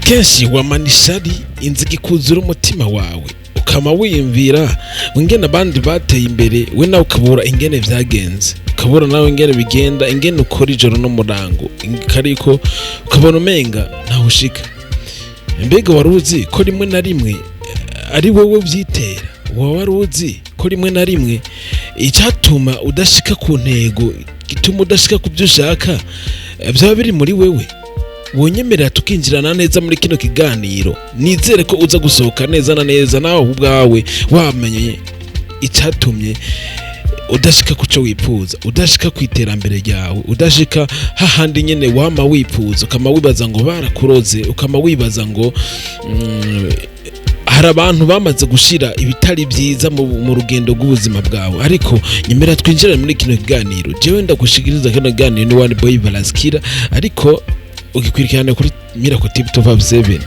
Kenshi wamana ishari, inzigo ikuzura umutima wawe, ukama wiyumvira ingene abandi bateye imbere, we nawe ukabura ingene vyagenze, ukabura nawe ingene bigenda, ingene ukora ijoro n'umurango, ariko ukabona umenga ntaho ushika. Mbega wari uzi ko rimwe na rimwe ari wowe uvyitera? Woba wari uzi ko rimwe na rimwe icyatuma udashika ku ntego, gituma udashika ku byo ushaka, byaba biri muri wewe? Wonyemerera tukinjirana neza muri kino kiganiro? Nizere ko uza gusohoka neza na neza nawe ubwawe wamenye icyatumye udashika ku cyo wifuza, udashika ku iterambere ryawe, udashika hahandi nyene wama wifuza, ukama wibaza ngo barakuroze, ukama wibaza ngo hari abantu bamaze gushira ibitari byiza mu rugendo rw'ubuzima bwawe. Ariko nyemera twinjirane muri kino kiganiro. Jewe ndagushikiriza kino kiganiro ni One Boy Balaskira, ariko ugikurikirana kuri Miracle TV 257.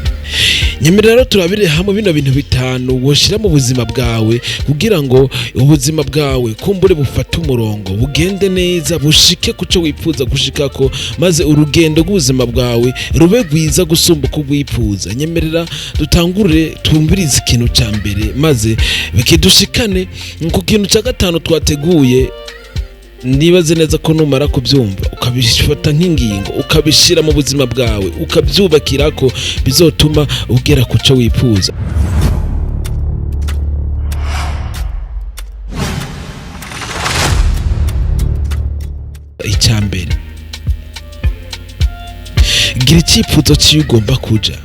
Nyemera rero turabire hamwe bino bintu bitanu woshira mu buzima bwawe kugira ngo ubuzima bwawe kumbure bufate umurongo, bugende neza, bushike ku cyo wifuza gushikako, maze urugendo rw'ubuzima bwawe rube rwiza gusumba uko rwifuza. Nyemerera dutangure twumvirize ikintu cya mbere, maze bikidushikane ku kintu cya gatanu twateguye. Nibaze neza ko numara kubyumva, ukabifata nk'ingingo, ukabishyira mu buzima bwawe, ukabyubakira, ko bizotuma ugera ku cyo wifuza. Icya mbere, gira icyifuzo cy'iyo ugomba kuja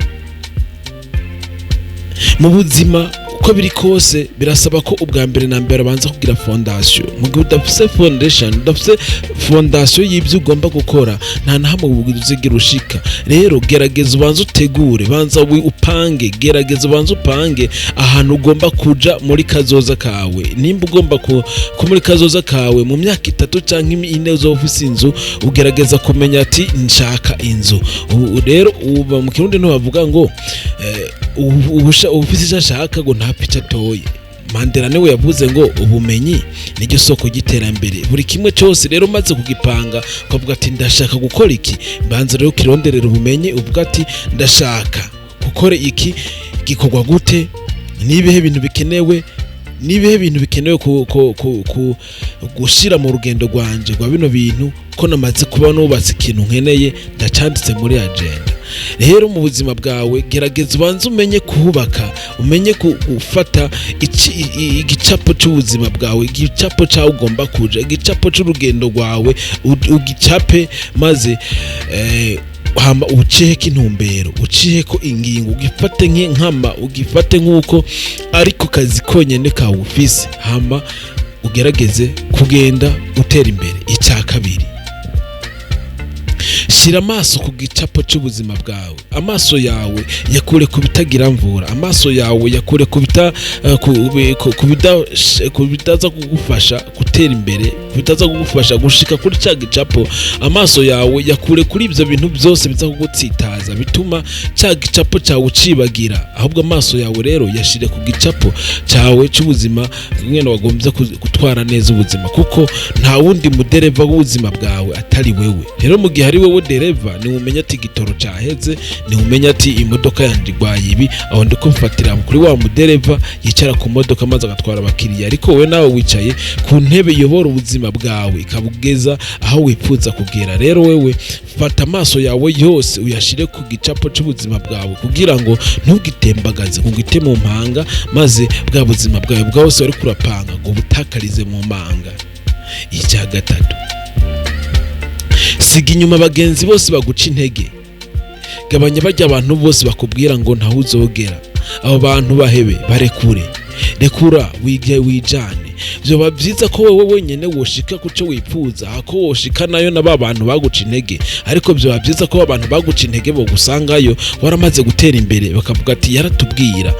mu buzima. Uko biri kose, birasaba ko ubwa mbere na mbere abanza kugira fondation. Mu gihe udafise foundation, udafise fondation y'ibyo ugomba gukora, nta na hamwe uzigira ushika. Rero gerageza ubanze utegure, banza upange, gerageza ubanze upange ahantu ugomba kuja muri kazoza kawe. Nimba ugomba ku muri kazoza kawe mu myaka 3 canke 4 uzoba ufise inzu, ugerageza kumenya ati: "Nshaka inzu." Ubu rero uba mu Kirundi ntibavuga ngo ubufise icyo ashaka ngo ntapfe icyo atoye. Mandela niwe yavuze ngo ubumenyi niryo soko ry'iterambere. Buri kimwe cyose rero umaze kugipanga, ukavuga ati: "Ndashaka gukora iki", banza rero ukironderera ubumenyi, uvuga ati: "Ndashaka gukora iki, gikorwa gute? Nibihe bintu bikenewe? Nibihe bintu bikenewe ku gushira mu rugendo rwanje rwa bino bintu? Ko namaze kuba nubatse ikintu nkeneye, ndacanditse muri agenda." Rero mu buzima bwawe gerageza ubanze umenye kuhubaka, umenye gufata igicapo cy'ubuzima bwawe, igicapo cyawe ugomba kuja, igicapo cy'urugendo rwawe, ugicape, maze hama uciheko intumbero, uciheko ingingo, ugifate nk'nkama, ugifate nk'uko ariko kazi konyene kawe ufise, hama ugerageze kugenda utera imbere. Icya kabiri, shyira amaso ku gicapo cy'ubuzima bwawe. Amaso yawe yakure ku bitagira mvura, amaso yawe yakure ku bitaza kugufasha gutera imbere, ku bitaza kugufasha gushika kuri cya gicapo. Amaso yawe yakure kuri ibyo bintu byose biza kugutsitaza, bituma cya gicapo cyawe ucibagira. Ahubwo amaso yawe rero yashire ku gicapo cyawe cy'ubuzima, mwene wagombye gutwara neza ubuzima, kuko nta wundi mudereva w'ubuzima bwawe atari wewe. Rero mu gihe ari wewe dereva, niwumenya ati igitoro cyaheze, niwumenya ati imodoka yanjye igwaye ibi. Aho ndiko mfatira kuri wa mudereva yicara ku modoka maze agatwara abakiriya, ariko wowe nawe wicaye ku ntebe iyobora ubuzima bwawe, ikabugeza aho wifuza kugera. Rero wewe fata amaso yawe yose uyashire ku gicapo cy'ubuzima bwawe, kugira ngo ntugitembagaze, ngo ugite mu mpanga, maze bwa buzima bwawe bwose wari kurapanga ngo butakarize mu manga. Icya gatatu, siga inyuma bagenzi bose baguca intege. Gabanya bajya abantu bose bakubwira ngo ntawe uzogera. Abo bantu bahebe, barekure, rekura wige wijane. Vyoba byiza ko wowe wenyene woshika ku cyo wifuza ko woshika nayo na ba bantu baguca intege. Ariko vyoba byiza ko abantu baguca intege bogusangayo waramaze gutera imbere, bakavuga ati: "Yaratubwira",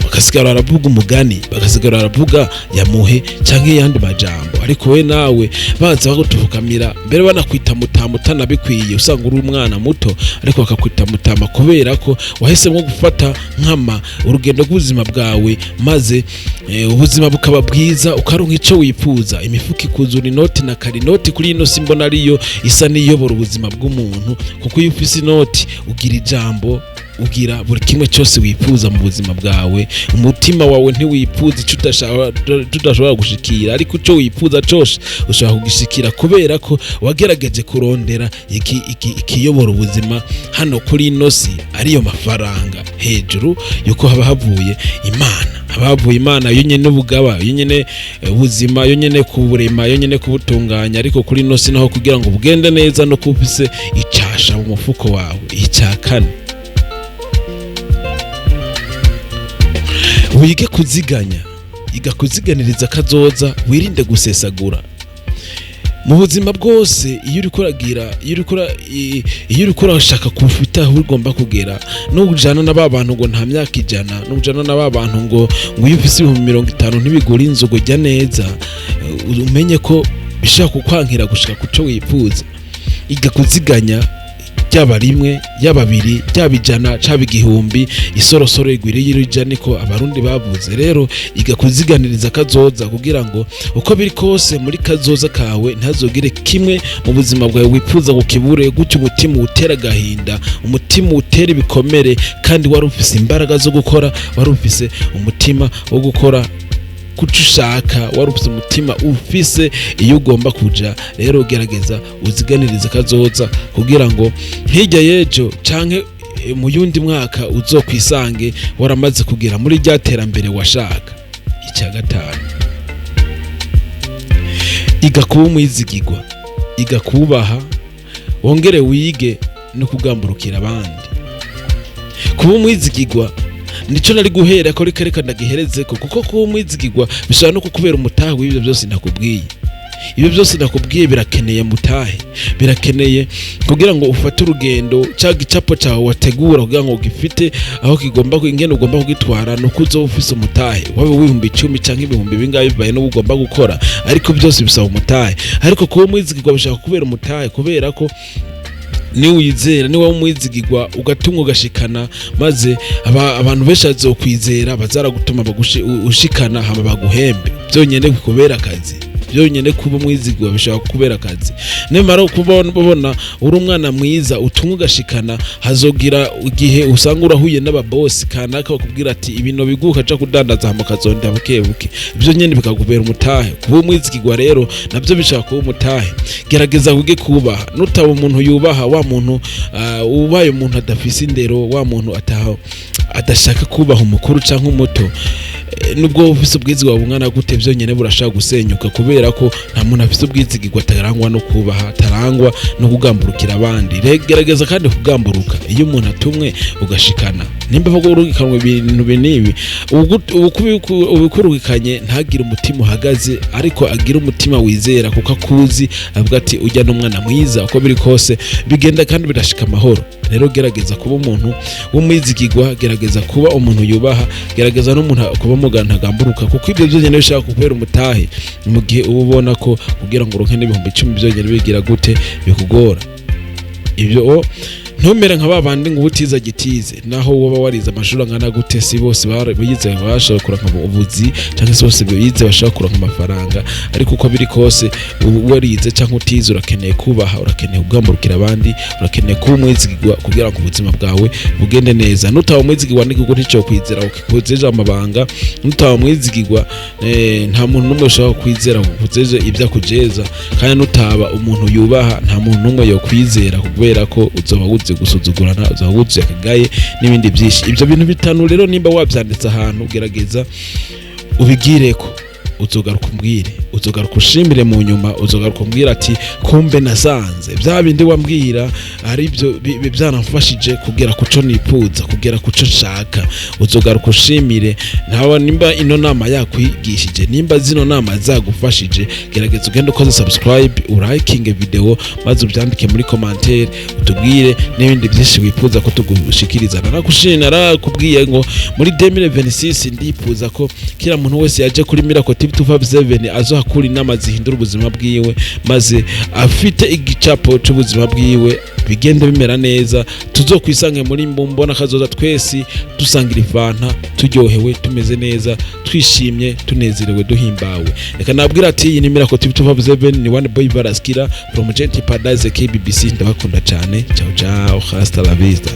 bagasigara baravuga umugani, bagasigara baravuga yamuhe canke yandi majambo. Ariko we nawe baza bagutufukamira, mbere banakwita mutama utanabikwiye. Usanga uri umwana muto, ariko bakakwita mutama kubera ko wahisemo gufata nkama urugendo rw'ubuzima bwawe, maze ubuzima bukaba bwiza, ukaronka ico wifuza, imifuka ikuzura inoti na kare. Inoti kuri ino si mbona ariyo isa n'iyobora ubuzima bw'umuntu, kuko iyo ufise inoti ugira ijambo. Ugira buri kimwe cyose wifuza mu buzima bwawe. Umutima wawe ntiwifuza icyo udashobora gushikira, ariko icyo wifuza cyose ushobora kugishikira, kubera ko wagerageje kurondera ikiyobora ubuzima hano kuri ino si, ariyo mafaranga. Hejuru yuko haba havuye Imana, haba havuye Imana yo nyene ubugaba, yo nyene ubuzima, yo nyene kuburema, yo nyene kubutunganya. Ariko kuri ino si naho, kugira ngo bugende neza, no kuba ufise icasha mu mufuko wawe. Icya kane, wige kuziganya. Iga kuziganiriza kazoza, wirinde gusesagura mu buzima bwose. Iyo uriko uragira, iyo uriko urashaka kufita aho ugomba kugera, nujana na ba bantu ngo nta myaka 100, nujana na ba bantu ngo iyo ufise 50,000 ntibigura inzu, ngo jya neza, umenye ko bishobora kukwankira gushika kuco wifuza. Iga kuziganya, ryaba rimwe, yaba abiri, ryaba 100, caba 1000, isorosoro igwiriye irija, niko Abarundi bavuze. Rero iga kuziganiriza kazoza, kugira ngo uko biri kose muri kazoza kawe ntazogire kimwe mu buzima bwawe wifuza kukibure, gutyo umutima utera agahinda, umutima utera ibikomere, kandi wari ufise imbaraga zo gukora, wari ufise umutima wo gukora kuco ushaka, wari ufise umutima ufise iyo ugomba kuja. Rero gerageza uziganirize kazoza, kugira ngo hirya y'ejo canke mu yundi mwaka uzokwisange waramaze kugera muri rya terambere washaka. Icya gatanu, iga kuba umwizigirwa, iga kubaha, wongere wige no kugamburukira abandi. Kuba umwizigirwa nico nari guhera ko, reka ndagiherezeko, kuko kuba umwizigirwa bishobora no kukubera umutahe w'ibyo byose nakubwiye. Ibyo byose nakubwiye birakeneye mutahe, birakeneye kugira ngo ufate urugendo. Cya gicapo cyawe wategura kugira ngo gifite aho kigomba, ingene ugomba kugitwara, nuko uzoba ufise umutahe waba 10,000 canke ibihumbi bingahe, bivaye n'uwo ugomba gukora, ariko byose bisaba umutahe. Ariko kuba umwizigirwa bishaka kubera umutahe, kubera ko niwizera, niba umwizigirwa ugatumwa ugashikana, maze abantu benshi bazokwizera, bazaragutuma ushikana, hama baguhembe. Byonyine bikubera akazi, byonyine kuba umwizigirwa bishobora kubera akazi. Nimara kubona uri umwana mwiza utumwa ugashikana, hazogira igihe usanga urahuye n'ababosi kanaka bakubwira ati ibintu biguka ca kudandaza, hama ukazonda buke buke. Ibyo nyene bikakubera umutahe. Kuba umwizigirwa rero nabyo bishobora kuba umutahe. Gerageza wige kubaha. Nutaba umuntu yubaha, wa muntu ubaye umuntu adafise indero, wa muntu adashaka kubaha umukuru canke umuto, nubwo ufise ubwizigirwa bungana gute, byonyine burashaka gusenyuka, kubera ko nta muntu afise ubwizigirwa atarangwa no kubaha, atarangwa no kugamburukira abandi. Gerageza kandi kugamburuka iyo umuntu atumwe ugashikana. Nimba avuga urugikanwe ibintu binibi, ubikurugikanye, ntagire umutima uhagaze, ariko agire umutima wizera, kuko akuzi, avuga ati ujya n'umwana mwiza, uko biri kose bigenda kandi birashika amahoro. Rero gerageza kuba umuntu w'umwizigirwa, gerageza kuba umuntu yubaha, gerageza n'umuntu kuba mugana ntagamburuka, kuko ibyo byonyine bishaka kukubera umutahe, mu gihe uba ubona ko kugira ngo uronke n'10,000 byonyine bigira gute bikugora. Ibyo ntumere nka babandi ngo ubutiza gitize, naho woba warize amashuri angana gute, si bose bize bashobora kuronka ubuzi, cyangwa se bose bize bashobora kuronka amafaranga. Ariko uko biri kose, warize cyangwa utize, urakeneye kubaha, urakeneye kugamburukira abandi, urakeneye kuba umwizigirwa kugira ngo ubuzima bwawe bugende neza. Nutaba umwizigirwa n'igihugu ntico kwizera ukikuzeje amabanga. Nutaba umwizigirwa, nta muntu n'umwe ushobora kwizera kuzeje ibyo akujeza. Kandi nutaba umuntu yubaha, nta muntu n'umwe yokwizera, kubera ko uzoba wuzuye gusuzugurana, uzoba wuzuye akagaye n'ibindi byinshi. Ibyo bintu bitanu rero, nimba wabyanditse ahantu, gerageza ubigireko, uzogaruka umbwire, uzogaruka ushimire mu nyuma, uzogaruka umbwire ati kumbe nasanze bya bindi wambwira ari byo byaramfashije kugera kuco nifuza, kugera kuco nshaka. Uzogaruka ushimire. Ntawe nimba ino nama yakwigishije, nimba zino nama zagufashije, gerageza ugende ukoze subscribe, urayikinge video, maze ubyandike muri commentaire, utubwire n'ibindi byinshi wifuza ko tugushikiriza. Narakushimira, narakubwiye ngo muri 2026 ndifuza ko kila muntu wese yaje kuri Miracle TV 257 azohakura inama zihindura ubuzima bwiwe, maze afite igicapo c'ubuzima bwiwe bigende bimera neza. Tuzokwisange muri mbona kazoza twese dusangira ifanta, turyohewe, tumeze neza, twishimye, tunezerewe, duhimbawe. Reka nabwira ati iyi ni Miracle TV 257, ni One Boy Baraskira from Gentil Paradise KBBC. Ndabakunda cyane. Ciao ciao, hasta la vista.